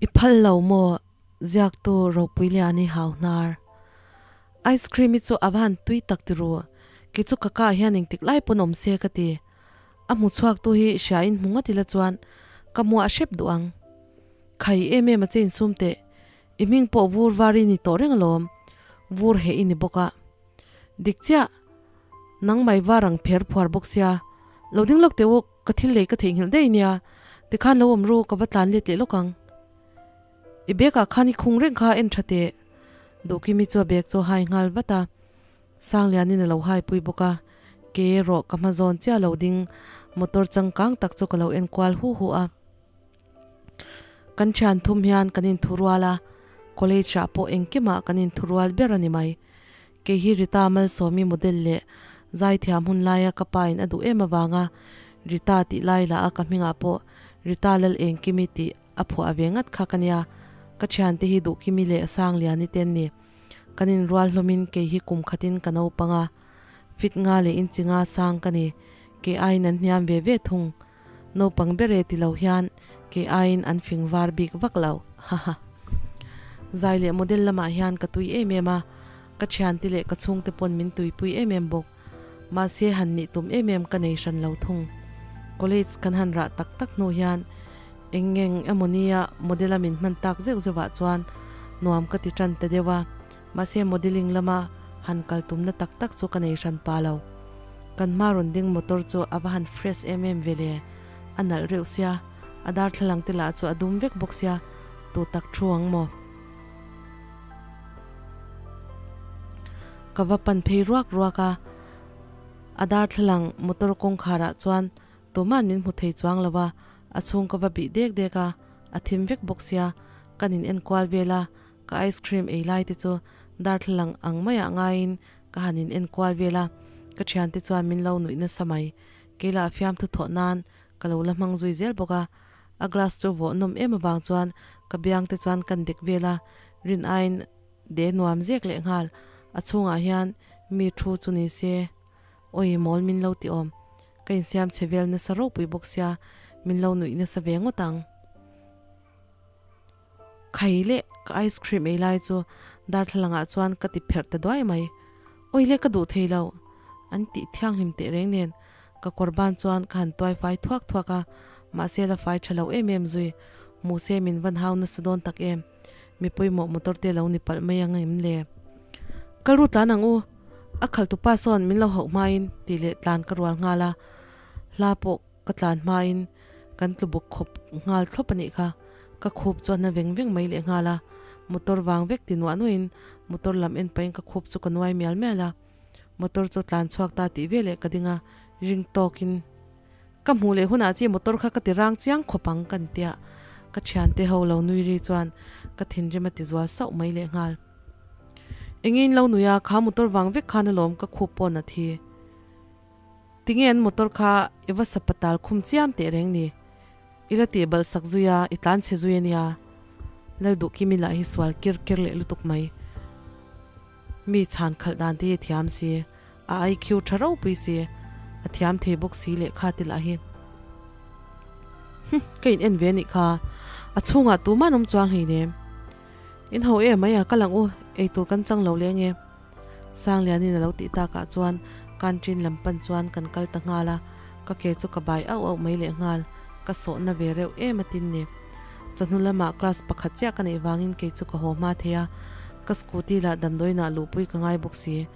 I phal lo maw? Ziaktu Ropuiliani hau hnar. Ice cream hi chu a va han tui tak ti ru. Kei chu ka kah hian engtik lai pawn awm se ka ti. A hmu chhuak tu hi hria in hmu ngawt ila chuan ka hmuah hrep duh ang. Khai em em a che insum teh. I hming pawh vur var i ni tawh reng alawm. Vur heh i ni bawk a. Dik chiah. Nang mai var ang pher phuar bawk sia. Lo ding lawk teh u, ka thil lei ka theihnghilh daih nia. Tikhan lo awm ru, ka va tlan let leh lawk ang. I bag ah khan i khung reng kha en tha teh. Duhkimi chu a bag chu a hai nghal vat a. Sanglianin a lo hai pui bawk a. Ke erawh ka hma zawn chiah lo ding motor changkang tak chu ka lo en kual hu hu a. Kan thian thum hian kan inthurual a, college ah pawh engkimah kan inthurual ber a ni mai. Kei hi Rita Malsawmi model leh zaithiam hun laia ka pa in a duh em avanga Rita tih lai lah a ka hmingah pawh Rita Lal Engkimi tih a phuah ve ngat kha ka nia. Ka thiante hi Duhkimi leh Sangliani te an ni. Kan inrual hlawmin kei hi kum khatin ka naupang a, fit nga leh inchi nga sang ka ni. Kei aiin an hniam ve ve thung. Naupang ber e ti lo hian kei aiin an fing var bik vak lo. Haha. Zai leh model lamah hian ka tui em em a, ka thiante leh ka chhungte pawn min tuipui em em bawk. Mahse han nih tum em em ka nei hran lo thung. College kan han rah tak tak hnu hian eng eng emaw nia model a min hman tak zeuh zeuh ah chuan nuam ka ti tan ta deuh a, mahse modelling lama han kal tumna tak tak chu ka nei hran pa lo. Kan hma rawn ding motor chu a va han fresh em em ve le, a nalh reuh sia, a darthlalang te lah chu a dum vek bawk sia, tu tak thu ang maw? Ka va pan phei ruak ruak a, a darthlalang motor kawngkhar ah chuan tuman min hmu thei chuang lo a, a chhung ka va bih dek dek a, a thim vek bawk sia, kan in enkual vel a, ka ice cream ei lai te chu darthlalang ang maiah ngaiin ka han in enkual vel a, ka thiante chuan min lo nuih nasa mai, kei lah fiamthu thawh nan ka lo la hmang zui zel bawk a, a glass chu vawh nawm em avang chuan ka biang te chuan kan dek vel a, rin aiin de nuam zek leh nghal, a chhungah hian mi thu chu ni se awi mawl min lo ti awm, ka insiam chhe vel nasa ropui bawk sia min lo nuih nasa ve ngawt ang. Khai leh ka ice cream ei lai chu darthlalang ah chuan ka ti pherh ta duai mai. Awi le ka duh thei lo. An tih thianghlim teh reng nen ka kawr ban chuan ka han tuai fai thuak thuak a, mahse la fai tha lo em em zui. Hmuh se min van hau nasa dawn tak em. Mi pawimawh motor te lo ni palh mai ang em le. Kal ru tlan ang u. A khalh tupa sawn min lo hauh hmain tih leh tlan ka rual nghal a. Hla pawh Ka tlan hmain kan tlu bawk khawp nghal thlawp a nih kha. Ka khup chu a na veng veng mai leh nghal a, motor vang vek ti nuah nuahin motor lam en pahin ka khup chu ka nuai mial mial a. Motor chu a tlan chhuak ta tih veleh ka ding a, ring tawkin ka hmuh leh hunah chi motor kha ka ti rang chiang khawp ang ka intiah. Ka thiante ho lo nui ri chuan ka thinrim a ti zual sauh mai leh nghal. Engin lo nui a, kha motor vang vek khan alawm ka khup pawn a thi. Tinge an motor kha i va sapatal khum chiam teh reng ni? I la tih balh sak zui a, i tlan chhe zui a nia. Lalduhkimi lah hi sual kir ker leh lutuk mai. Mi chhan khalh dan te hi a thiam si, a IQ tha ropui si, a thiam thei bawk si leh kha ti lah hi. Hum, ka in en ve anih kha, a chhungah tuman awm chuang hleinem. In ho em mai a, ka lang u, eitur kan chang lo leng e. Sanglianin a lo tih takah chuan canteen lam pan chuan kan kal ta nghal a, ka ke chu ka bai auh auh mai leh nghal, ka sawhna ve reuh em a tin ni. Chawhnu lamah class pakhat chiah ka neih vangin kei chu ka haw hma thei a, ka scooty lah damdawiinah luhpui ka ngai bawk si,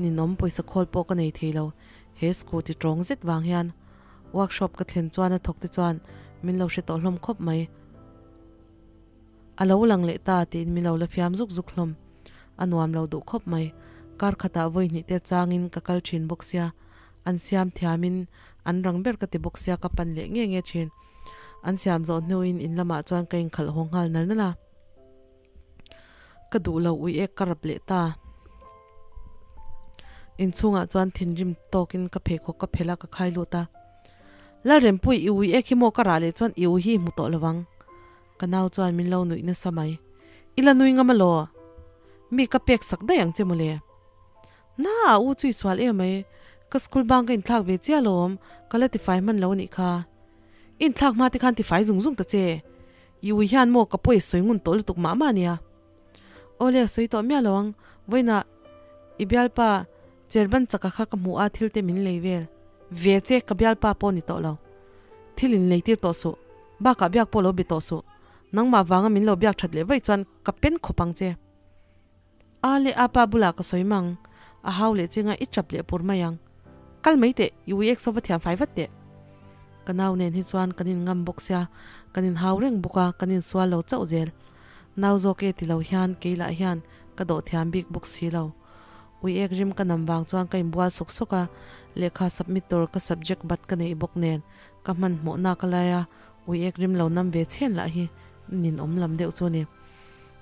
ninawm pawisa khawl pawh ka nei thei lo, he scooty tawng zet vang hian workshop ka thlen chuan a thawk te chuan min lo hre tawh hlawm khawp mai. A lo lang leh ta tiin min lo la fiam zuk zuk hlawm. A nuam lo duh khawp mai. Kar khatah vawi hnih te changin ka kal thin bawk sia. An siam thiamin an rang ber ka ti bawk sia ka pan leh nge nge thin. An siam zawh hnuin in lamah chuan ka inkhalh haw nghal nal nal a. Ka duh lo ui ek ka rap leh ta. Inchhungah chuan thinrim tawkin ka pheikhawk ka phelh a ka khai lut a. Lalrempui i ui ek hi maw ka rah leh chuan i ui hi i hmu tawh lovang. Ka nau chuan min lo nuih nasa mai. I la nui ngam alaw? Mi ka pek sak daih ang che mawle. Na a u chu i sual em mai. Ka school bang ka inthlak ve chiah alawm, ka la tifai hman lo anih kha. I inthlak hma te khan tifai zung zung ta che. I ui hian maw ka pawi sawi ngun tawh lutuk mah mah nia. Awle a sawi tawh miah lo ang, vawiinah i bialpa cherban chaka kha ka hmu a thil te min lei vel ve che ka bialpa pawh ni tawh lo. Thil in lei tir tawh suh, bakah biak pawh lo be tawh suh, nangmah vanga min lo biak that leh vaih chuan ka pen khawp ang che. A leh a pa bulah ka sawi mang, a hau leh chinga i chap leh pur mai ang. Kal mai teh, i ui ek sova thiam fai vat teh. Ka nau nen hi chuan kan in ngam bawk sia, kan in hau reng bawk a, kan in sual lo chauh zel. Nau zawk e ti lo hian kei lah hian ka dawh thiam bik bawk si lo. Ui ek rim ka nam vang chuan ka inbual sawk sawk a, lehkha submit tur ka subject bat ka neih bawk nen ka hmanhmawh nak lai a, ui ek rim lo nam ve chhen lah hi nin awm lam deuh chu ni.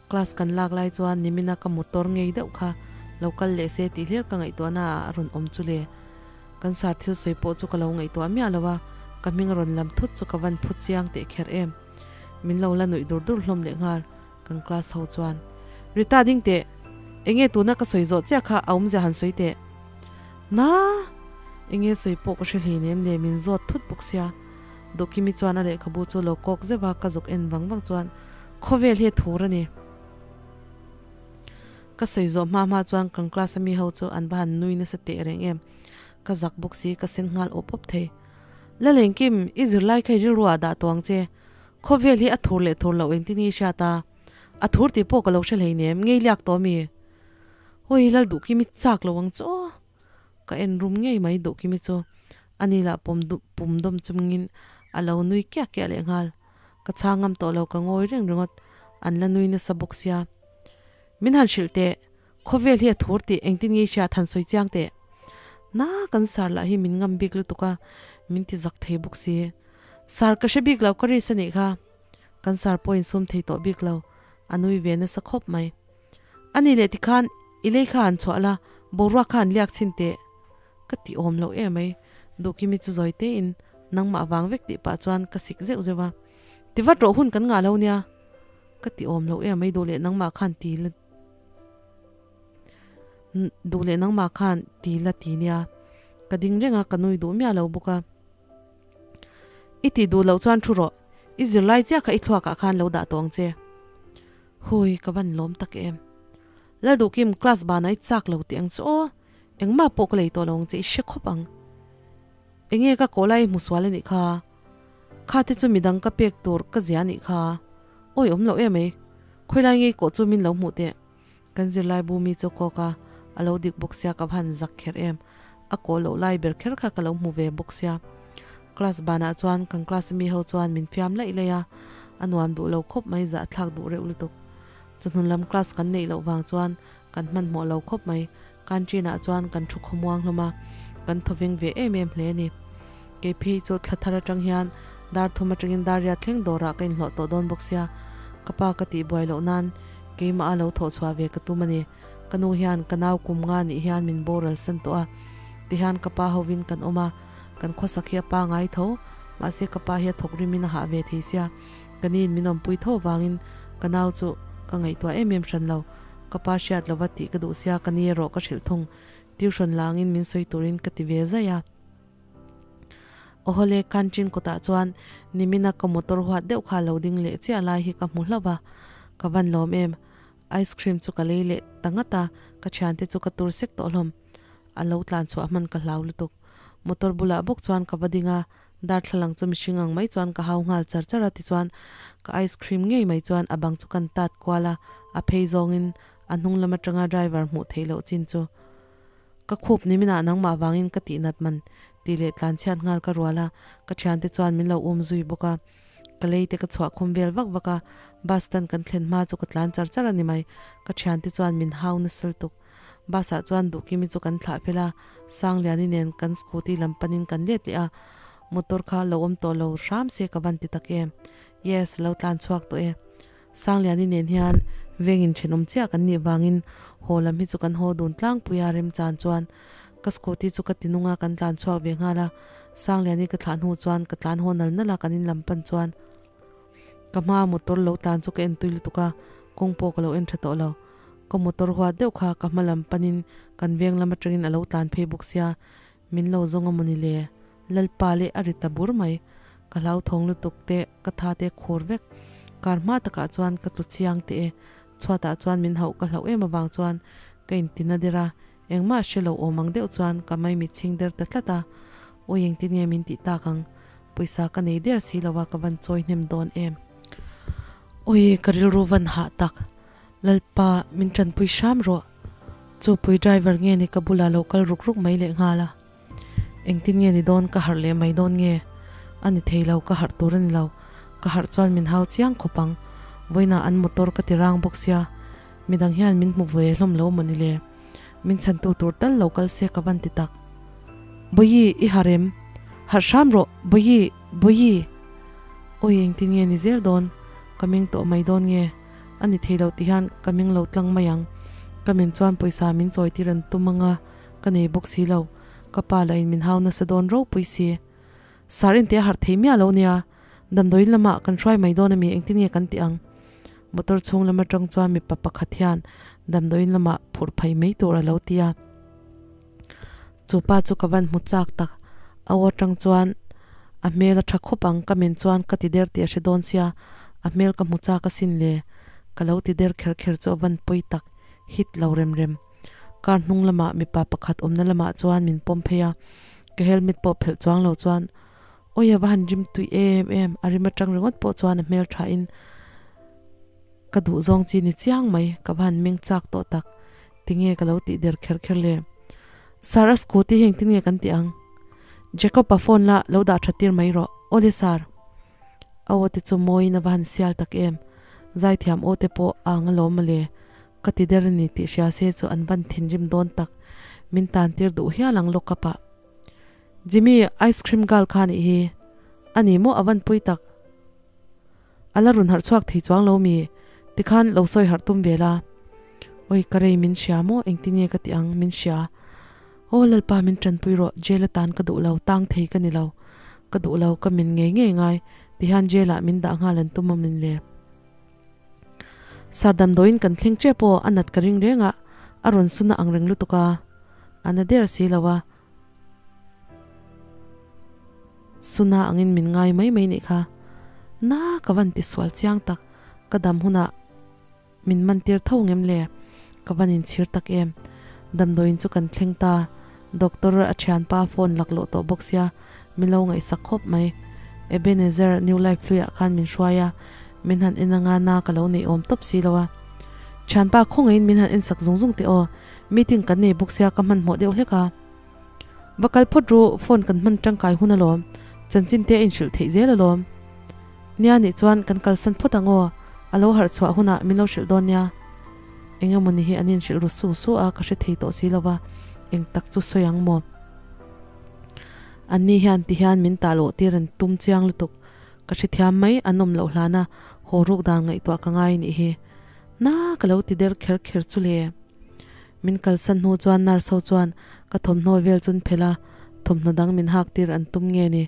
Class kan lak lai chuan nimina ka motor ngei deuh kha lo kal leh se tih hlir ka ngaihtuahna ah a rawn awm chu le. Kan sar thil sawi pawh chu ka lo ngaihtuah miah lo a, ka hming a rawn lam thut chu ka van phu chiang teh kher em. Min lo la nuih dur dur hlawm leh nghal kan class ho chuan. Rita ding teh, enge tuna ka sawi zawh chiah kha a awmzia han sawi teh. Naa! Enge sawi pawh ka hre hleinem le min zawt thut bawk sia. Dawhkimi chuan a lehkhabu chu lo kawk zeuh a, ka zuk en vang vang chuan khawvel hi a thur a ni. Ka sawi zawh hma hma chuan kan class a mi ho chu an va han nui nasa teh reng em. Ka zak bawk si, ka sen nghal awp awp thei. Lalengkim, i zirlai kha i rilru ah dah tawh ang che. Khawvel hi a thur leh thur loh engtin nge i hriat a? A thur tih pawh ka lo hre hleinem, ngei liak tawh mi? Hawi Lalduhkim i chak lo ang chu aw. Ka en rum ngei mai Duhkimi chu ani lah pawm pum dawm chungin a lo nui kiah kiah leh nghal. Ka chhang ngam tawh lo ka ngawi reng ringawt, an la nui nasa bawk sia. Min han hrilh teh, khawvel hi a thur tih engtin nge i hriat han sawi chiang teh. Na kan sar lah hi min ngam bik lutuk a, min ti zak thei bawk si. Sar ka hre bik lo ka risk a nih kha. Kan sar pawh insum thei tawh bik lo, a nui ve nasa khawp mai. A ni leh tikhan i lei kha han chhuah la, boruak kha han liak chhin teh. Ka ti awm loh em mai. Duhkimi chu zawi tein nangmah vang vek tih pah chuan ka sik zeuh zeuh a. Ti vat rawh hun kan ngah lo nia. Ka ti awm loh em mai duh leh nangmah khan ti la duh leh nangmah khan ti la ti nia. Ka ding reng a, ka nui duh miah lo bawk a. I tih duh loh chuan thu rawh, i zirlai chiah kha i thluakah khan lo dah tawh ang che. Hui, ka van lawm tak em. Lalduhkim, class banah i chak lo tih ang chu aw, engmah pawh ka lei tawh lo ang che, i hre khawp ang. Enge ka kawh lai i hmu sual a nih kha? Kha te chu midang ka pek tur ka zia a nih kha. Awi awm loh em ei. Khawilai ngei kawh chu min lo hmuh teh. Kan zirlai bu mi chu kawk a, a lo dik bawk sia ka va han zak kher em. A kawh loh lai ber kher kha ka lo hmu ve bawk sia. Class banah chuan kan class mi ho chuan min fiam laih laih a, a nuam duh lo khawp mai zah thlak duh reuh lutuk. Chawhnun lam class kan neih loh vang chuan kan hmanhmawh lo khawp mai. Canteen ah chuan kan thu khawmuang hlawm a, kan thawveng ve em em hle a ni. Kei phei chu thla thar atang hian dar thum atangin dar riat thleng dawrah ka inhlawh tawh dawn bawk sia, ka pa ka tih buai loh nan keimah a lo thawh chhuah ve ka tum a ni. Ka nu hian ka nau kum nga nih hian min boral san tawh a, tihian ka pa hovin kan awm a, kan khawsak hi a pa ngai tho, mahse ka pa hi a thawk rimin a hah ve thei sia, ka niin min awmpui tho vangin ka nau chu ka ngaihtuah em em hran lo. Ka pa hriat lova tih ka duh sia ka ni erawh ka hrilh thung. Tuition langin min sawi turin ka ti ve zaih a. Awhawle canteen kawtah chuan nimina ka motor huat deuh kha lo ding leh chiah lai hi ka hmu hlauh a, ka van lawm em. Ice cream chu ka lei leh ta ngat a, ka thiante chu ka tur sek tawh hlawm. A lo tlan chhuah hman ka hlau lutuk. Motor bulah bawk chuan ka va ding a, darthlalang chu mihring ang mai chuan ka hau nghal char char a tichuan ka ice cream ngei mai chuan a bang chu kan tat kual a, a phei zawngin a hnung lam atanga driver hmuh theih loh chin chu ka khup ni minah nangmah vangin ka tih nat man tih leh tlan chhiat nghal ka rual a, ka thiante chuan min lo um zui bawk a, ka lei te ka chhuah khum vel vak vak a, bus stand kan thlen hma chu ka tlan char char a ni mai, ka thiante chuan min hau nasal tuk. Bus ah chuan Duhkimi chu kan thlah fel a, Sangliani nen kan scooty lam panin kan let leh a, motor kha lo awm tawh lo hram se ka van ti tak em. Yes, lo tlan chhuak tawh e. Sangliani nen hian vengin thenawm chiah kan nih vangin haw lam hi chu kan haw dun tlangpui a remchan chuan ka scooty chu ka ti nung a kan tlan chhuak ve nghal a, Sangliani ka thlah hnu chuan ka tlan haw nal nal a kan in lam pan chuan ka hma motor lo tlan chu ka en tui lutuk a, kawng pawh ka lo en tha tawh lo. Ka motor huat deuh kha ka hma lam panin kan veng lam atangin a lo tlan phei bawk sia, min lo zawng a mawni le? Lalpa leh a ri ta bur mai. Ka hlauthawng lutuk te, ka tha te khur vek. Kar hma takah chuan ka tlu chiang teh e. Chhuatah chuan min hauh ka hlauh em avang chuan ka intina der a, engmah hre lo awm ang deuh chuan ka maimi chhing der ta tlat a. Awi engtin nge min tih tak ang? Pawisa ka nei der si lo a ka van chawi hnem dawn em? Awi ka rilru van hah tak. Lalpa min tanpui hram rawh. Chu pui driver nge ni ka bulah lo kal ruk ruk mai leh nghal a. Engtin nge ni dawn ka harh leh mai dawn nge? A ni thei lo ka harh tur a ni lo. Ka harh chuan min hau chiang khawp ang. Vawiinah an motor ka ti rang bawk sia. Midang hian min hmu ve hlawm lo maw ni le? Min chhantu tur tal lo kal se ka van ti tak. Bawihi i harh em? Harh hram rawh Bawihi! Bawihi! Awi engtin nge ni zel dawn? Ka meng tawh mai dawn nge? A ni thei lo ti hian ka meng lo tlang mai ang. Ka men chuan pawisa min chawi tir an tum ang a, ka nei bawk si lo. Ka pa lah in min hau nasa dawn ropui si. Sar inte a harh thei miah lo nia. Damdawiin lamah kan hruai mai dawn ami engtin nge kan tih ang? Motor chhung lam atang chuan mipa pakhat hian damdawiin lamah phurh phei mai tur a lo ti a. Chu pa chu ka van hmu chak tak. A aw atang chuan a hmel a tha khawp ang ka men chuan ka ti der tih a hre dawn sia, a hmel ka hmu chak asin le. Ka lo ti der kher kher chu a van pawi tak, hit lo rem rem. Car hnung lamah mipa pakhat awmna lamah chuan min pawm phei a, ka helmet pawh phelh chuang lo chuan Awi a va han rim tui em em, a rim atang ringawt pawh chuan a hmel tha in ka duh zawng chi ni chiang mai, ka va han meng chak tawh tak, tinge ka lo tih der kher kher le. Sir a scooty hi engtin nge kan tih ang? Jacob a phone la lo dah tha tir mai rawh, awle sir. A aw te chu mawiin a va han sial tak em, zaithiam aw te pawh a ang alawm mawle, ka ti der a ni tih hria se chu an van thinrim dawn tak, min tan tir duh hial ang lawk kap ah. Jimmy, ice cream girl kha nih hi. A ni maw a van pui tak. A la run harh chhuak thei chuang lo mi? Tikhan lo sawi harh tum ve la. Oi ka rei min hria maw engtin nge ka ti ang min hria. Aw Lalpa min tanpui rawh jail atan ka duh lo tang thei ka ni lo. Ka duh lo ka min ngei ngei ngai tihian jail ah min dah nghal an tum awm in le. Sar damdawiin kan thleng tep aw a nat ka ring reng a a rawn suna ang reng lutuk a. A na der si lo a. Suna angin min ngai mai mai nih kha. Na ka van ti sual chiang tak, ka dam hunah min man tir tho ngem le? Ka van inchhir tak em. Damdawiin chu kan thleng ta, doctor a thianpa phone laklawh tawh bawk sia, min lo ngaihsak khawp mai. Ebenezer New Life hluiah khan min hruai a, min han en anga na ka lo neih awm tawp si lo a. Thianpa khawngaihin min han ensak zung zung teh aw, meeting kan nei bawk sia ka hmanhmawh deuh hlek a. Va kal phawt ru, phone kan hman tangkai hun alawm, chanchin te a inhrilh theih zel alawm. Nia nih chuan kan kalsan phawt ang aw, a lo harh chhuah hunah min lo hrilh dawn nia. Eng emaw ni hi an inhrilh ru su su a, ka hre thei tawh si lo va, eng tak chu sawi ang maw? Anni hian ti hian min tah loh tir an tum chiang lutuk, ka hrethiam mai an awm loh hlana haw ruk dan ngaihtuah ka ngai nih hi. Na ka lo ti der kher kher chu le. Min kalsan hnu chuan nurse ho chuan ka thawmhnaw vel chun phelh a, thawmhnaw dang min hak tir an tum nge ni?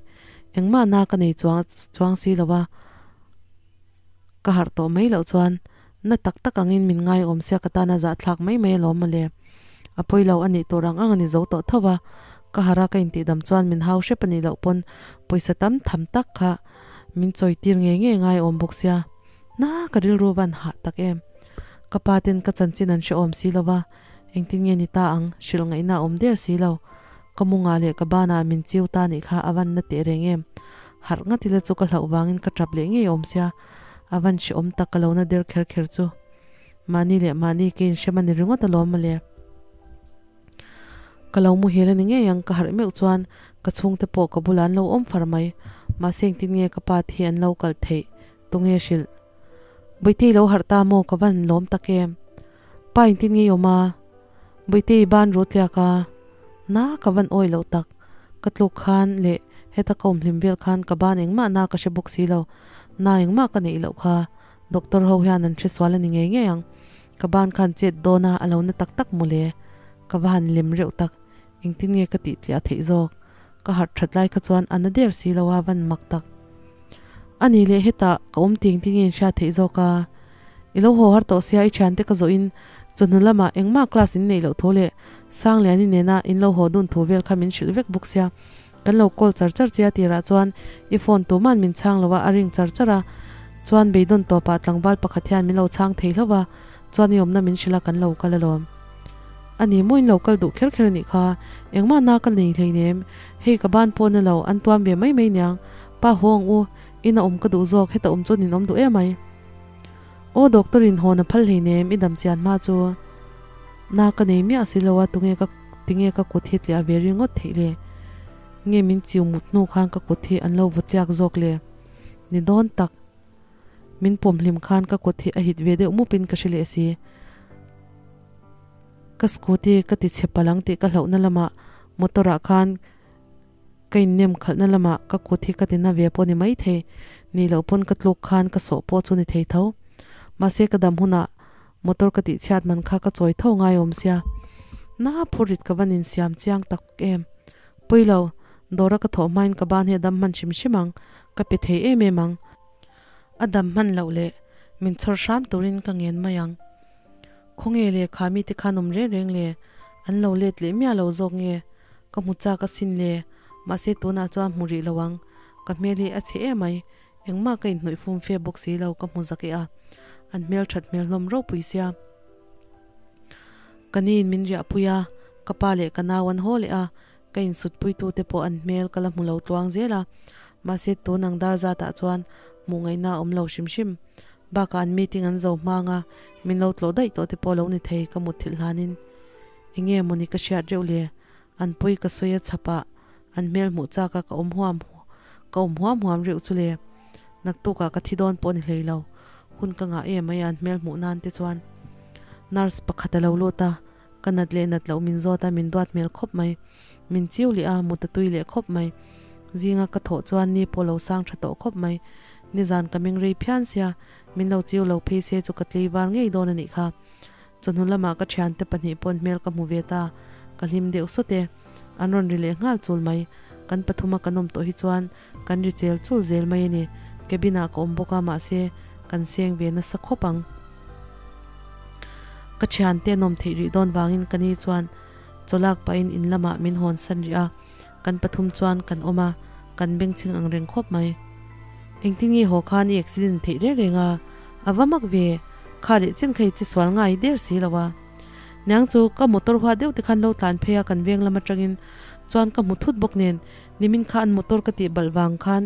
Engmah na ka nei chuang chuang si lo a, ka harh tawh mai loh chuan na tak tak angin min ngaiawm sia ka tana zahthlak mai mai alawm mawle. A pawi lo a nih tur ang ang a ni zo tawh tho a, ka harh a ka intihdam chuan min hau hrep a nih loh pawn pawisa tam tham tak kha min chawi tir ngei ngei ngaiawm bawk sia. Na ka rilru van hah tak em. Ka pa ten ka chanchin an hrehawm si lo va, engtin nge ni ta ang, hrilh ngaihna a awm der si lo. Ka mungah leh ka banah min chiu ta nih kha a van na teh reng em. Harh ngat ila chu ka hlauh vangin ka tap leh ngei awm sia, a van hrehawm tak ka lo na der kher kher chu. Mahni leh mahni ka inhrem a ni ringawt alawm mawle. Ka lo muhil a ni ngei ang ka harh meuh chuan ka chhungte pawh ka bulah an lo awm far mai. Mahse engtin nge ka pa thi an lo kalh theih tunge hrilh? Bawihtei lo harh ta maw ka van lawm tak em? Pa engtin nge i awm a? Bawihtei ban ru tliak a, na ka van awih loh tak. Ka tluk khan leh heta ka awm hlim vel khan ka ban engmah na ka hre bawk si lo. Na engmah ka neih loh kha doctor ho hian an hre sual a ni ngei ngei ang. Ka ban khan chet dawn a, a lo na tak tak mawle. Ka va han lem reuh tak. Engtin nge ka tih tliah theih zawk? Ka harh that lai kha chuan a na der si lo a, van mak tak. A ni leh hetah ka awm ti engtin nge in hriat theih zawk a? I lo haw har tawh sia i thiante ka zawh in chawhnu lamah engmah class in neih loh thu leh Sangliani nena in lo haw dun thu vel kha min hrilh vek bawk sia. Kan lo call char char che a tirah chuan i phone tuman min chhang lo a, a ring char char a. Chuan beidawn tawpah tlangval pakhat hian min lo chhang thei hlauh a, chuan i awmna min hrilh a kan lo kal alawm. A ni maw in lo kal duh kher kher a nih kha, engmah na ka nei hleinem, hei ka ban pawh na lo, an tuam ve mai mai niang, pa haw ang u, in a awm ka duh zawk, heta awm chuan in awm duh em ai. Aw doctor in hawn a phal hleinem, i dam chian hma chu na ka nei miah si lo a, tunge ka tinge ka kut hi tliah ve ringawt theih le, nge min chiu mut hnu khan ka kut hi an lo vaw tliak zawk le. Ni dawn tak. Min pawm hlim khan ka kut hi a hit ve deuh mup in ka hre leh si. Ka scooty ka ti chhe palh ang tih ka hlauhna lamah motor ah khan ka innem khalhna lamah ka kut hi ka ti na ve pawh ni mai thei. Nih loh pawn ka tluk khan ka sawh pawh chu ni thei tho. Mahse ka dam hunah motor ka tih chhiat man kha ka chawi tho ngai awm sia. Na phurit ka van insiam chiang tak em. Pui lo, dawra ka thawh hmain ka ban hi a dam hman hrim hrim ang, ka pe thei em em ang. A dam hman loh leh min chhawr hram turin ka ngen mai ang. Khawnge le kha mite khan awm reng reng le, an lo let leh miah lo zawk nge, ka hmu chak asin le, mahse tunah chuan hmu rih lo ang, ka hmel hi a chhe em mai, engmah ka inhnawih fum fe bawk si lo ka hmu zak e a, an hmel that hmel hlawm ropui sia. Ka niin min riahpui a, ka pa leh ka nau an haw leh a, ka insutpuitute pawh an hmel ka la hmu lo tluang zel a, mahse tun ang dar zatah chuan hmuh ngaihna a awm lo hrim hrim. Bakah an meeting an zo hmang a, min lo tlawh daih tawh te pawh lo ni thei ka mutthilh hlanin. Enge mawni ka hriat reuh le, an pawi ka sawi a chhapah an hmel hmuh chak a ka awm huam ka awm huam huam reuh chu le. Naktukah ka thi dawn pawh ni hlei lo, hun ka ngah em mai a an hmel hmuh nan te chuan. Nurse pakhat a lo lut a, ka nat leh nat loh min zawt a, min duat hmel khawp mai. Min chiu leh a, mut a tui leh khawp mai. Zinga ka thawh chuan ni pawh lo sang tha tawh khawp mai. Nizan ka meng rei phian sia, min lo chiu lo phei se chu ka tlei var ngei dawn a nih kha. Chawhnu lamah ka thiante pahnih pawn hmel ka hmu ve ta, ka hlim deuh sawt e. An rawn ri leh nghal chul mai. Kan pathuma kan awm tawh hi chuan kan ri chel chul zel mai a ni. Cabin ah ka awm bawk a mahse kan seng ve nasa khawp ang. Ka thiante an awm theih rih dawn vangin ka ni chuan chawlak pahin in lamah min hawn san rih a, kan pathum chuan kan awm a, kan bengchheng ang reng khawp mai. Engtin nge haw khan i accident theih reng reng a, a va mak ve, kha leh chen kha i che sual ngai der si lo a. Niang chu ka motor hua deuh te khan lo tlan phei a kan veng lam atangin chuan ka hmu thut bawk nen nimin kha an motor ka tih balh vang khan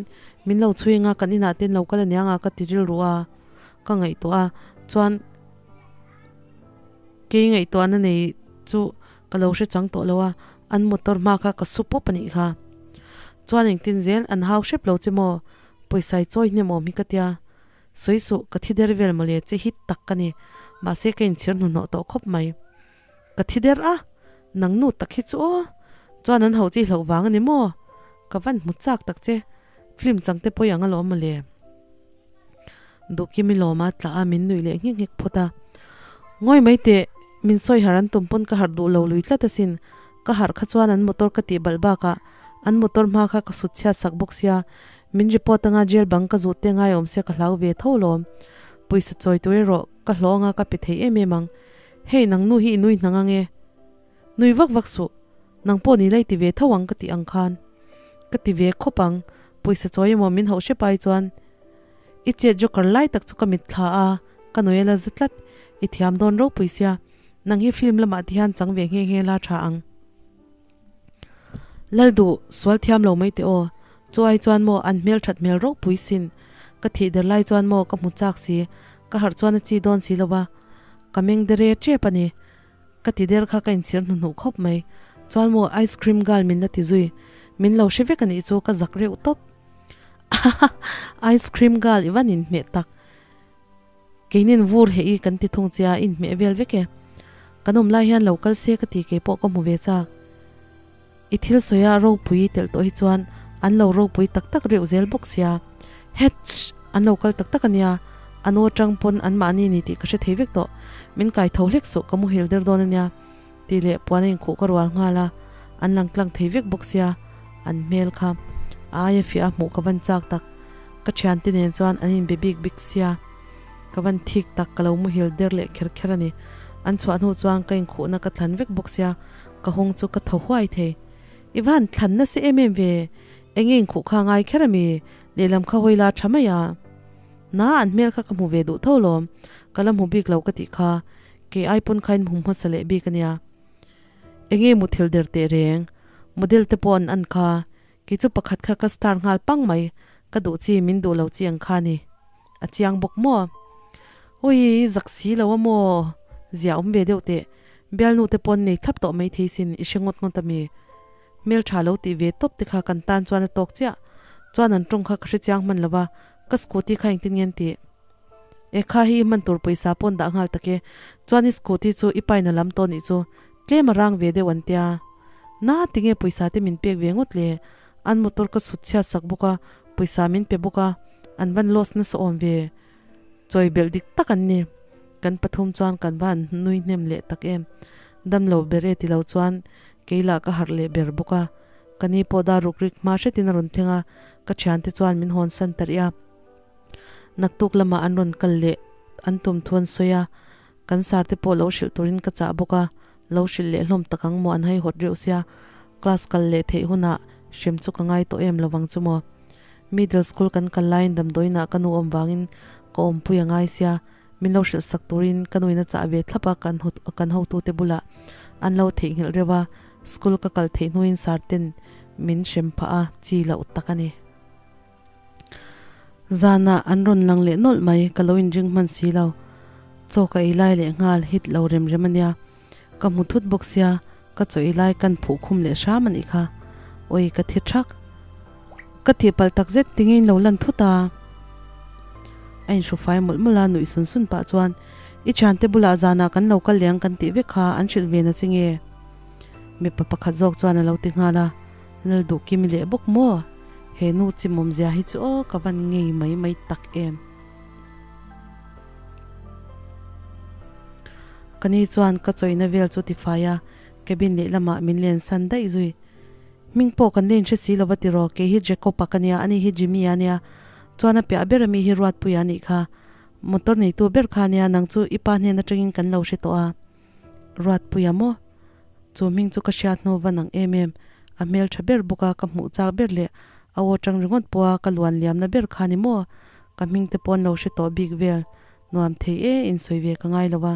min lo chhui anga kan inah te an lo kal aniang a ka ti rilru a ka ngaihtuah a chuan kei ngaihtuahna nei chu ka lo hre chang tawh lo a an motor hma kha ka su pawp anih kha chuan engtin zel an hau hrep lo che maw pawisa i chawi hnem awm hi ka tia. Sawi suh, ka thi der vel mawle che hit tak ka ni. Mahse ka inchhir hnuhnawh tawh khawp mai. Ka thi der a, nang nu tak hi chu aw. Chuan an hauh chi hlauh vang a ni maw? Ka van hmu chak tak che. Film chang te pawi ang alawm mawle. Duhkimi lawma tlah a min nuih leh nghek nghek phawt a. Ngawi mai teh, min sawi harh an tum pawn ka harh duh lo lui tlat asin. Ka harh kha chuan an motor ka tih balh bakah an motor hma kha ka sut chhiat sak bawk sia. Min report anga jail bang ka zut te ngai awm sia ka hlau ve tho lawm. Pawisa chawi tur erawh ka hlawh anga ka pe thei em em ang. Hei nang nu hi i nui hnang ange. Nui vak vak suh. Nang pawh ni lai ti ve tho ang ka tih ang khan. Ka ti ve khawp ang. Pawisa chawi emaw min hauh hrep ai chuan i chet joker lai tak chu ka mit thla a, ka nui a la za tlat. I thiam dawn ropui sia. Nang hi film lamah ti hian chang ve nghe nghe la tha ang. Lal duh, sual thiam lo mai teh aw. Chu ai chuan maw an hmel that hmel ropui sin. Ka thih der lai chuan maw ka hmu chak si, ka harh chuan a chi dawn si lo va. Ka meng dere tep a ni. Ka ti der kha ka inchhir hnuhnuh khawp mai. Chuan maw ice cream girl min la ti zui. Min lo hre vek a nih chu ka zak reuh tawp. Ice cream girl i van inhmeh tak. Keinin vur heh i kan ti thung che a, inhmeh vel vek e. Kan awm lai hian lo kal se ka ti kei pawh ka hmu ve chak. I thil sawi a ropui telh tawh hi chuan an lo ropui tak tak reuh zel bawk sia. Hetch! An lo kal tak tak a nia, an aw atang pawn an mahni ni tih ka hre thei vek tawh. Min kai tho hlek suh, ka muhil der dawn a nia tih leh puan a inkhuh ka rual nghal a, an lang tlang thei vek bawk sia, an hmel kha a aia fiah a hmuh ka van chak tak. Ka thiante nen chuan an inbe bik bik sia, ka van thik tak ka lo muhil der leh kher kher a ni. An chhuah hnu chuan ka inkhuhna ka thlan vek bawk sia, ka hawng chu ka tho huai thei. I van thlan nasa em em ve, eng nge inkhuh kha ngai kher a mi? Lehlam kha hawi la tha mai a. Na an hmel kha ka hmu ve duh tho lawm, ka la hmu bik lo ka tih kha, kei ai pawn kha in hmu hmasa leh bik ania. Enge muthilh der teh reng, model te pawh an an kha, kei chu pakhat kha ka star nghal pang mai, ka duh chi min duh lo chi ang kha ni. A chiang bawk maw? Ui, zak si lo a maw? Zia awm ve deuh teh, bialnu te pawn nei thlap tawh mai thei sin, i hre ngawt ngawt ami? Hmel tha lo tih ve tawp te kha kan tan chuan a tawk chiah. Chuan an tawng kha ka hre chiang hman lo va, ka scooty kha engtin nge an tih? E kha hi i hman tur pawisa pawn dah nghal tak e, chuan i scooty chu i paina lam tawh nih chu tlem a rang ve deuh an tia. Na tinge pawisa te min pek ve ngawt le? An motor ka chhut chhiat sak bawk a, pawisa min pe bawk a, an van loss nasa awm ve. Chawi belh dik tak an ni. Kan pathum chuan kan va han nui hnem leh tak em. Dam lo ber e ti lo chuan kei lah ka harh leh ber bawk a. Ka ni pawh dar ruk rik hma hretin a rawn thleng a, ka thiante chuan min hawn san ta rih a. Naktuk lamah an rawn kal leh an tum thu an sawi a, kan sar te pawh lo hrilh turin ka chah bawk a, lo hrilh leh hlawm tak ang maw an haihawt reuh sia, class kal leh theih hunah hrem chu ka ngai tawh em lovang chu maw. Middle school kan kal laiin damdawiinah ka nu awm vangin ka awmpui a ngai sia, min lo hrilh sak turin ka nuin a chah ve thlap a, kan kan hotute bulah an lo theihnghilh reuh a, school ka kal theih hnuin sar ten min hrem phah a, chi loh tak a ni. Zanah an rawn lang leh nawlh mai, ka lo inring hman si lo. Chaw ka ei lai leh nghal hit lo rem rem a nia. Ka hmu thut bawk sia, ka chaw ei lai kan phuh khum leh hram a nih kha. Awi ka thi thak. Ka tih palh tak zet tingin lo lan thut a. A inhru fai mawlh mawlh a, nuih sun sun pah chuan, I thiante bulah zanah kan lo kal leh ang kan tih vek kha an hrilh ve na che nge? Mipa pakhat zawk chuan a lo ti nghal a. Lal duh kimi leh bawk maw? He nu chimawm zia hi chu aw ka van ngei mai mai tak em. Ka ni chuan ka chawina vel chu tifai a, cabin lehlamah min len san daih zui. Hming pawh kan len hre si lova tiraw, kei hi Jacob-a ka nia, ani hi Jimmy-a nia, chuan a piah ber ami hi Ruatpuia a nih kha. Motor neitu ber kha ania, nang chu i pa hnen atangin kan lo hre tawh a. Ruatpuia maw? Chu hming chu ka hriat hnu va nang em em, a hmel tha ber bawk a, ka hmuh chak ber leh a aw tang ringawt pawh a ka luan liamna ber kha ni maw? Ka hming te pawh an lo hre tawh bik vel, nuam thei e insawi ve ka ngai lo a.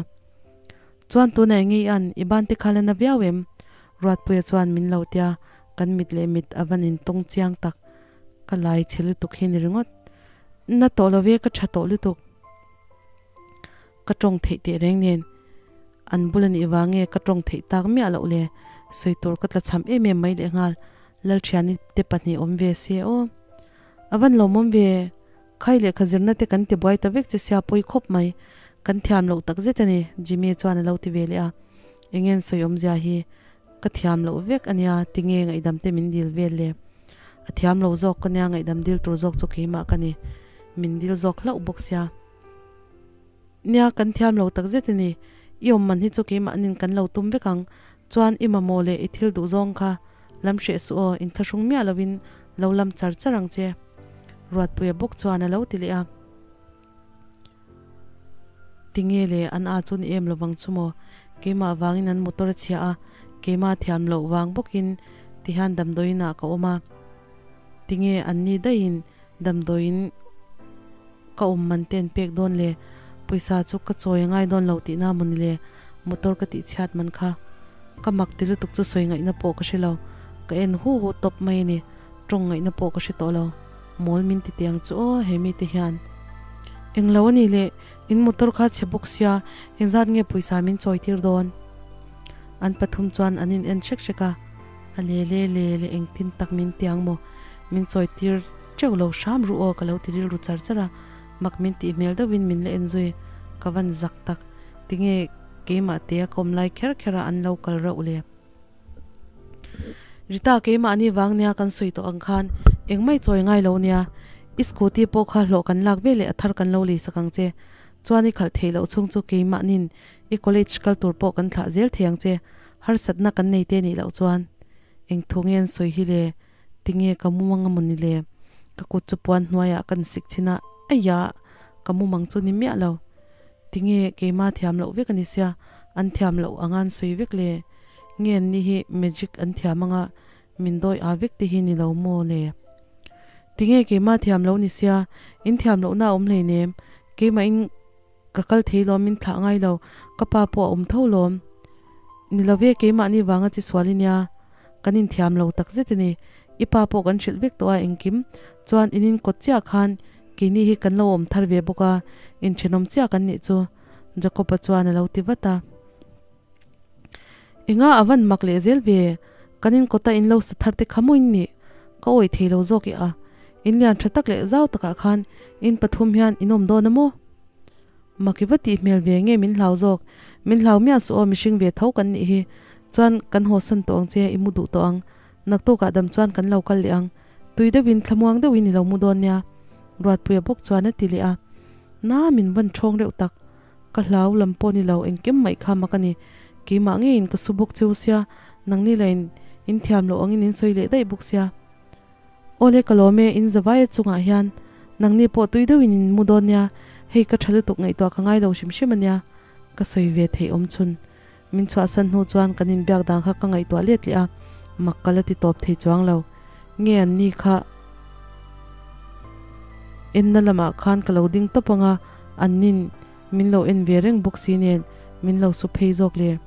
Chuan tunah eng nge i an, i ban te kha la na viau em? Ruatpuia chuan min lo tia, kan mit leh mit a van intawng chiang tak, ka lai chhe lutuk hi ni ringawt. Na tawh lo ve, ka tha tawh lutuk. Ka tawng theih teh reng nen an bul a nih vang nge ka tawng theih tak miah loh le? Sawi tur ka tla cham em em mai leh nghal, Lalthiani te pahnih awm ve se aw. A van lawmawm ve, khai lehkha zirna te kan ti buai ta vek che sia pawi khawp mai, kan thiam loh tak zet a ni Jimmy chuan a lo ti ve leh a, eng nge sawi awmzia hi ka thiam loh vek a nia tinge ngaihdam te min dil vel le? A thiam lo zawk ka nia ngaihdam dil tur zawk chu keimah ka ni, min dil zawk hlauh bawk sia. Nia, kan thiam lo tak zet a ni. I awm man hi chu keimahnin kan lo tum vek ang. Chuan i mamawh leh i thil duh zawng kha lam hreh suh aw, inthlahrung miah lovin lo lam char char ang che. Ruatpuia bawk chuan a lo ti leh a. Tinge le, an a chu ni em lovang chu maw? Keimah vangin an motor a chhia a, keimah thiam loh vang bawkin tihian damdawiin ah ka awm a. Tinge an ni daihin Damdawiin ka awm man te an pek dawn le, pawisa chu ka chawi a ngai dawn lo tihna maw ni le, motor ka tih chhiat man kha. Ka mak ti lutuk chu sawi ngaihna pawh ka hre lo, ka en hu hu tawp mai a ni, tawng ngaihna pawh ka hre tawh lo, mawl min ti tiang chu aw he mite hian. Englo a ni le, in motor kha chhe bawk sia, engzat nge pawisa min chawi tir dawn? An pathum chuan an in en hrek hrek a. A le le le le engtin tak min tiang maw? Min chawi tir teuh lo hram ru aw ka lo ti rilru char char a, mak min tih hmel deuhin min la en zui, ka van zak tak, tinge keimah te a ka awm lai kher kher a an lo kal reuh le? Rita keimahni vang nia kan sawi tawh ang khan engmai chawi ngai lo nia, i scooty pawh kha hlawh kan lak ve leh a thar kan lo lei sak ang che, chuan i khalh theih loh chhung chu keimahnin i college kal tur pawh kan thlah zel thei ang che, Harsatna kan nei te nih loh chuan eng thu nge an sawi hi le? Tinge ka mumang a mawni le? Ka kut chu puan hnuaiah kan sik chhin a, aiah! Ka mumang chu ni miah lo. Tinge keima thiam loh vek a ni sia, an thiam loh anga an sawi vek le? Nge an ni hi magic an thiam anga min dawi a vek te hi ni lo maw le? Tinge keima thiam lo ni sia, in thiam lohna a awm hleinem, keimah in ka kal thei lawm min thlah ngai lo, ka pa pawh a awm tho lawm. Ni love keimahni vanga chi sual i nia, kan inthiam lo tak zet a ni. I pa pawh kan hrilh vek tawh a engkim chuan in in kawt chiah khan keini hi kan lo awm thar ve bawk a, inthenawm chiah kan nih chu Jacob-a chuan a lo ti vat a. Enga a van mak leh zel ve, kan in kawta in lo sa thar te kha maw in nih? Ka awih thei lo zawk i a, in lian tha tak leh zau takah khan in pathum hian in awm dawn a maw? Mak i va tih hmel ve nge min hlau zawk, min hlau miah suh aw mihring ve tho kan nih hi, chuan kan haw san tawh ang che i mu duh tawh ang, naktukah dam chuan kan lo kal leh ang, tui deuhin thlamuang deuhin i lo mu dawn nia Ruatpuia bawk chuan a ti leh a, na min van ṭhawng reuh tak. Ka hlau lam pawh ni lo, engkim mai kha mak a ni. Keimah ngeiin ka su bawk cheu sia, nangni lain in thiam loh angin in sawi leh daih bawk sia. Awle ka lawm e, in zavaia chungah hian nangni pawh tui deuhin in mu dawn nia, hei ka tha lutuk ngaihtuah ka ngai lo hrim hrim a nia, ka sawi ve theih awm chhun. Min chhuahsan hnu chuan kan inbiak dan kha ka ngaihtuah let leh a, mak ka la ti tawp thei chuang lo. Nge an ni kha enna lamah khan ka lo ding tawp ang a, an nin min lo en ve reng bawk si nen min lo su phei zawk le.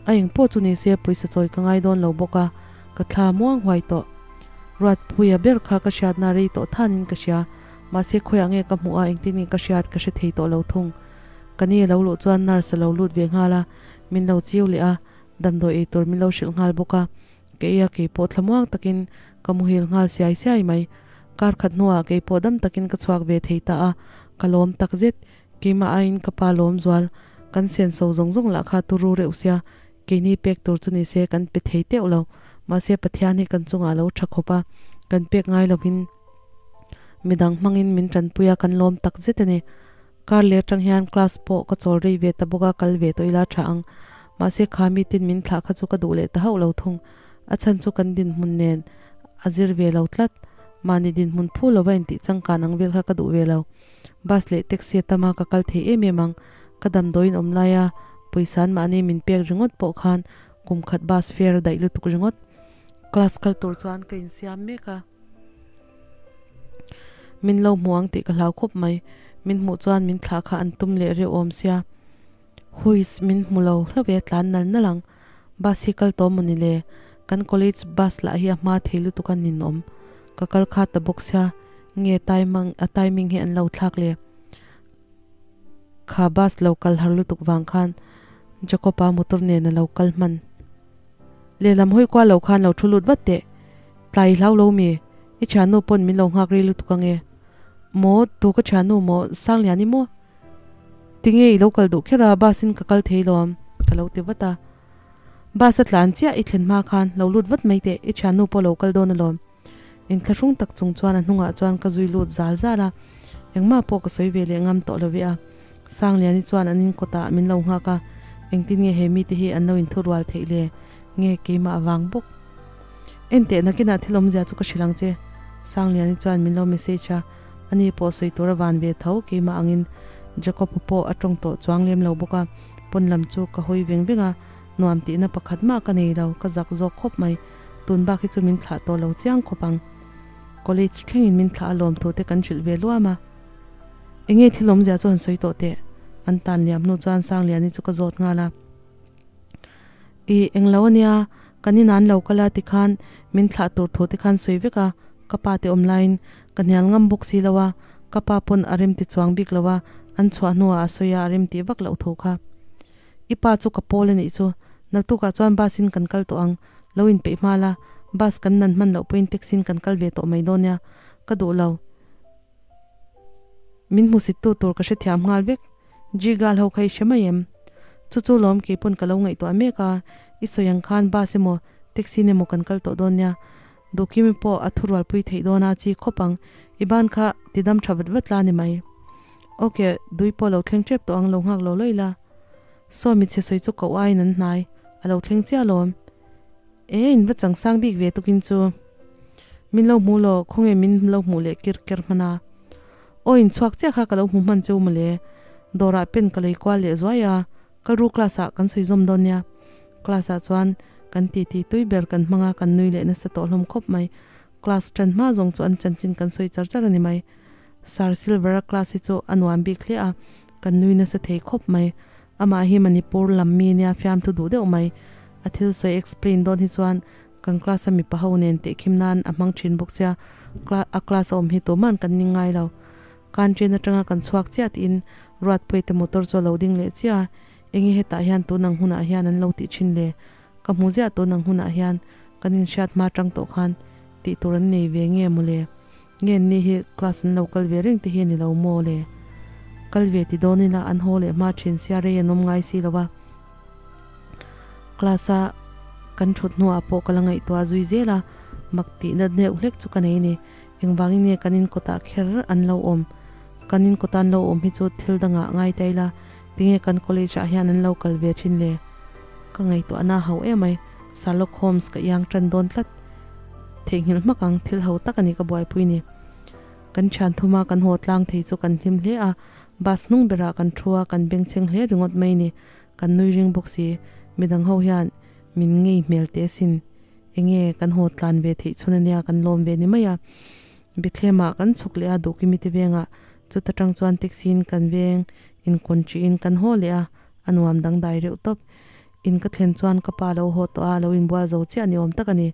A eng pawh chu ni se pawisa chawi ka ngai dawn lo bawk a, ka thla muang huai tawh. Ruatpuia ber kha ka hriatna rei tawh thanin ka hria, mahse khawiah nge ka hmuh a engtin nge ka hriat ka hre thei tawh lo thung. Ka ni a lo luh chuan nurse a lo lut ve nghal a, min lo chiu leh a, damdawi ei tur min lo hrilh nghal bawk a. Kei a kei pawh thlamuang takin ka muhil nghal siai siai mai. Kar khat hnuah kei pawh dam takin ka chhuak ve thei ta a, ka lawm tak zet. Keimah aiin ka pa lawm zual, kan senso zawng zawng lah kha turu reuh sia, keini pek tur chu ni se kan pe thei teuh lo. Mahse Pathian hi kan chungah a lo tha khawp a, kan pek ngai lovin midang hmangin min tanpui a, kan lawm tak zet a ni. Kar leh atang hian class pawh ka chawl rei ve ta bawk a, kal ve tawh ila tha ang. Mahse kha meeting min thlah kha chu ka duh leh ta hauh lo thung. A chhan chu kan dinhmun nen a zir ve lo tlat. Mahni dinhmun phu lova intih changkan ang vel kha ka duh ve lo. Bus leh taxi a tam a, ka kal thei em em ang. Ka damdawiin awm laia pawisa an mahni min pek ringawt pawh khan kum khat bus fare a daih lutuk ringawt. Class kal tur chuan ka insiam mek a. Min lo hmu ang tih ka hlau khawp mai. Min hmuh chuan min thlah kha an tum leh reuh awm sia. Huiss min hmu lo hlauh e tlan nal nal ang. Bus hi kal tawh maw ni le? Kan college bus lah hi a hma thei lutuk a ninawm. Ka kal kha ta bawk sia nge timing a timing hi an lo thlak le. Kha bus lo kal har lutuk vang khan Jacob-a motor nen a lo kal hman. Lehlam hawi kual lo khan lo thu lut vat teh. Tlai i hlau lo mi? I thiannu pawn min lo nghak rei lutuk ange. Maw, tu ka thiannu maw? Sanglian i maw? Tinge i lo kal duh kher a, bus in ka kal thei lawm, ka lo ti vat a. Bus a tlan chiah i thlen hma khan lo lut vat mai teh, i thiannu pawh lo kal dawn alawm. Inthlahrung tak chung chuan a hnungah chuan ka zui lut zal zal a, engmah pawh ka sawi ve leh ngam tawh lo ve a. Sangliani chuan an in kawtah min lo nghak a, engtin nge he mite hi an lo inthurual theih le? Nge keimah avang bawk? Enteh nakinah thil awmzia chu ka hrilh ang che. Sangliani chuan min lo message a, ani pawh sawi tur a van ve tho keimah angin Jacob-a pawh a tawng tawh chuang lem lo bawk a, pawn lam chu ka hawi veng veng a, nuam tihna pakhat mah ka nei lo, ka zak zawk khawp mai. Tun bak hi chu min thlah tawh lo chiang khawp ang. College thlengin min thlah a lawm thu te kan hrilh ve luam a. Enge thil awmzia chu han sawi tawh teh. An tan liam hnu chuan Sangliani chu ka zawt nghal a. I englo ania, kan inah an lo kal a tikhan min thlah tur thu te khan sawi vek a, ka pa te awm laiin ka hnial ngam bawk si lo a, ka pa pawn a rem ti chuang bik lo a, an chhuah hnuah a sawi a a rem tih vak loh thu kha. I pa chu ka pawl a nih chu, naktukah chuan bus in kan kal tawh ang, lo inpeih hma la, bus kan nan hman loh pawhin taxi in kan kal ve tawh mai dawn nia, ka duh lo. Min hmusit tu tur ka hrethiam nghal vek, G-gal ho kha i hre mai em? Chu chu lawm kei pawn ka lo ngaihtuah mek a, i sawi ang khan bus emaw taxi in emaw kan kal tawh dawn nia, Duhkimi pawh a thurualpui theih dawn a chi khawp ang, i ban kha ti dam tha vat vat la ni mai. Ok, dui pawh lo thleng tep tawh ang lo nghak lo lawih la. Saw mi chhe sawi chu koh aiin an hnai, a lo thleng chiah lawm. E, in va chang sang bik ve tukin chu. Min lo hmu law, khawnge min lo hmuh leh kir ker hman a. Aw in chhuak chiah kha ka lo hmu hman cheu mawle. Dawrah pen ka lei kual leh zuai a, kalru class ah kan sawi zawm dawn nia. Class ah chuan kan titi tui ber kan hmang a, kan nui leh nasa tawh hlawm khawp mai. Class ṭan hma zawng chu an chanchin kan sawi char char a ni mai. Sir Silver-a class hi chu a nuam bik hle a, kan nui nasa thei khawp mai. Amah hi Manipur lam mi nia fiamthu duh deuh mai. A thil sawi explain dawn hi chuan kan class a mipa ho nen tehkhim nan a hmang thin bawk sia, a class a awm hi tuman kan ning ngai lo. Canteen atanga kan chhuak chiah tiin Ruatpuii te motor chu a lo ding leh chiah a, enge hetah hian tun ang hunah hian an lo tih thin le? Ka hmu ziah tun ang hunah hian kan inhriat hma tang tawh khan tih tur an nei ve nge maw le? Nge an ni hi class an lo kal ve reng te hi a ni lo maw le? Kal ve ti dawn ila an haw leh hma thin sia rei an awm ngai si lo a. Class a kan thut hnuah pawh ka la ngaihtuah zui zel a, mak tihna deuh hlek chu ka nei a ni. Engvangin nge kan inkawtah kher an lo awm? Kan inkawta an lo awm hi chu thil dangah ngai ta ila, tinge kan college ah hian an lo kal ve thin le? Ka ngaihtuahna a hau em ai, Sherlock Holmes ka iang tan dawn tlat. Theihnghilh hmak ang, thil ho tak a ni ka buaipui ni. Kan thian thuma kan haw tlang thei chu kan hlim hle a, bus hnung berah kan thu a, kan bengchheng hle ringawt mai ni. Kan nui ring bawk si, midang ho hian min ngei hmel teh asin. Enge kan haw tlan ve theih chhun ania kan lawm ve ni mai a. Bethlehem-ah kan chhuk leh a Duhkimi te vengah chuta tang chuan taxi in kan veng in kawnṭih in kan haw leh a, a nuam dangdai reuh tawp. In ka thlen chuan ka pa lo haw tawh a, lo inbual zo chiah ni awm tak a ni.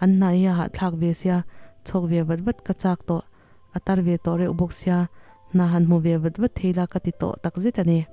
An hna hi a hahthlak ve sia, chhawk ve vat vat ka chak tawh, a tar ve tawh reuh bawk sia, hna han hmu ve vat vat thei la ka ti tawh takzet a ni.